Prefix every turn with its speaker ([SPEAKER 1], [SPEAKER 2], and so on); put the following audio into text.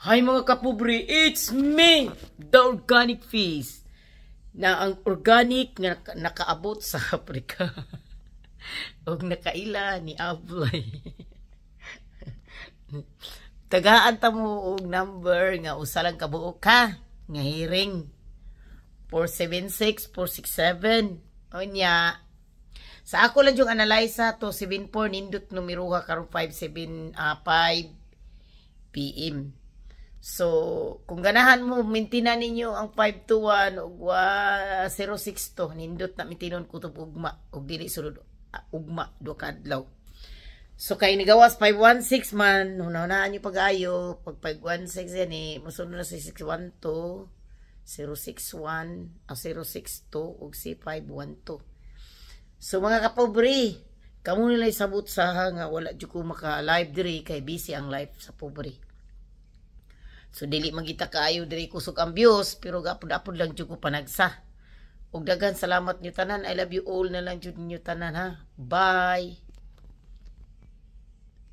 [SPEAKER 1] Hi, mga kapobre, it's me, the Organic Feast. Na ang organic nga nakaabot sa Africa. Og nakaila ni Ablay. Tagaan ta mo og number nga usa lang kabuok ka nga hearing. 476 467. Unya sa ako lang yung analyze to 74, nindot numeroha karon 57 5 PM. So, kung ganahan mo, maintain ninyo ang 521 ug 062. Nindot na maintain kutob ugma ug dili sulod ugma duha ka adlaw. So, kay nigawas 516 man, hunahunaan niyo pag-ayo, pag 516 yan eh, musunod na sa 612, 061, 062 ug si 512. So, mga kapobre, kamo nila sabot sa nga wala jud ko maka live diri kay busy ang life sa pobre. So dili man kita kaayo diri kusog ang views, pero gapod-apod lang jud ko panagsa. Ug daghan salamat niyo tanan. I love you all na lang jud niyo tanan, ha. Bye.